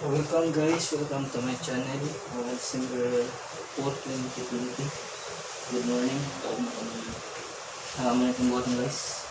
Welcome guys, welcome to my channel. December 4, 2020. Good morning. Tawag na kami. Mo na itong buhaton, guys.